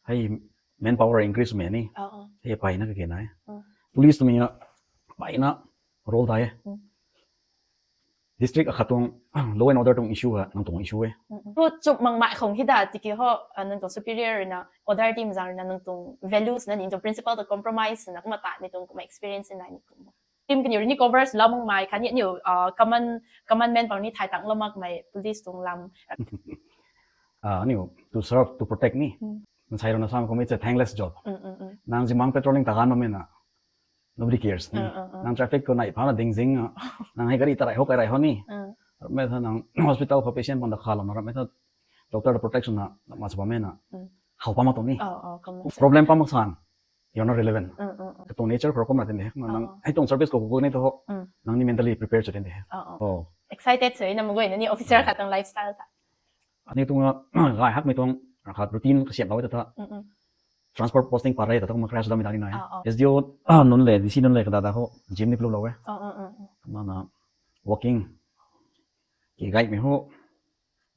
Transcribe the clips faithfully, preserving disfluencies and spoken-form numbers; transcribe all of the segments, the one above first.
Hei manpower increase mei ni. Hei paina kake na. Police twmei a paina role dai. District akhat tuang law and order tuang issue ha nang tuang issue e. Ru chup mang mai khong hida tiki ho nang tuang superior na order team zang na nang tuang values na ni tuang principle to compromise na kuma ta ni tuang kuma experience na ni kuma. Team kaniw ni covers lam mang mai kani niw common common man pang ni thai tang lamak mai police tuang lam. Aniu to serve to protect ni. Nsai runa sam kami it's a thankless job. Nang zimang patrolling tagan mamena nobody cares ni. Nang traffic ko nai phana ding zing. Nang hei gari tarai ho kai rai ho ni. Ramei tha nang hospital ko patient pang da kha lam ramei tha doctor protection na ma sa bam na. Hau pa ma tong ni. Problem pa mak san. You're not relevant. Katuang nature khou kum na tin de. Nang hei tuang service ko ko ni to ho. Nang ni mentally prepare cho tin de. Oh. Excited so ina mugoi na ni officer khat tuang lifestyle ta. Ani tuang gai hakmei tuang khat routine kasiam lou ta ta. Transport posting par re ta ta kuma crash dam dani na. S D O nun le D C nun le kada da ho gym ni plu lou e. Mana walking ki gai mei ho.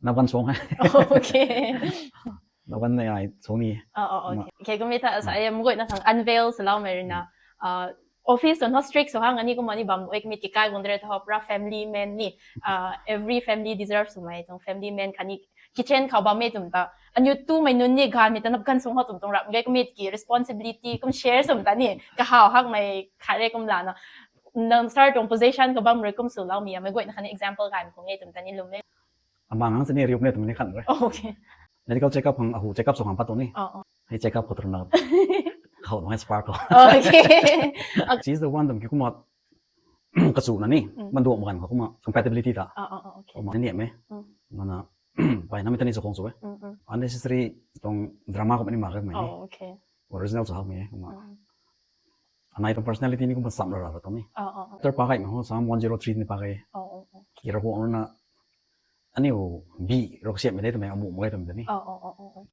Naban song hai. Okay. Naban nei ai song ni. Oh, oh, okay. Okay, kumi ta sa ai mugoi na khang unveil sa lau mei rina. Office tuang ho strict so hang ani kumna ni bam wek mi tikai gundre tho pra family man ni. Every family deserves to mai tuang family man kani kitchen khou bam me tum ta. Aniu tu mai nun ni gan mi ta nap gan sung ho tum tuang rap ngai kumi ki responsibility kum share sum ta ni. Ka hau hak mai khare kum la na. Nang sir tuang position ka bam re kum su lau mi a mai goi na khani example gan kum ngai tum ta ni lum me. Amang ang sini riu ne tum ni khan re. Okay. Medical check up hang ahu check up so hang pat to ni. Oh, oh. Hei check up ko turna. Khau nang spark ko. Okay. She's the one tum ki kuma kachu na ni. Mandu magan ko kuma compatibility ta. Oh, oh, oh, okay. Kuma ni me. Mana bai na mi ta ni so kong so e. Unnecessary tong drama ko ni ma ka me ni. Oh, okay. Original so hak me kuma. Anai tong personality ni kuma sam ra ra tong ni. Oh, oh, oh. Ter pa kai ma ho sam one zero three ni pa kai. Oh, oh, oh. Ki ra ko na aniu bi rok siam mei de twmei amu mei twmei de ni. Oh, oh, oh, oh, oh.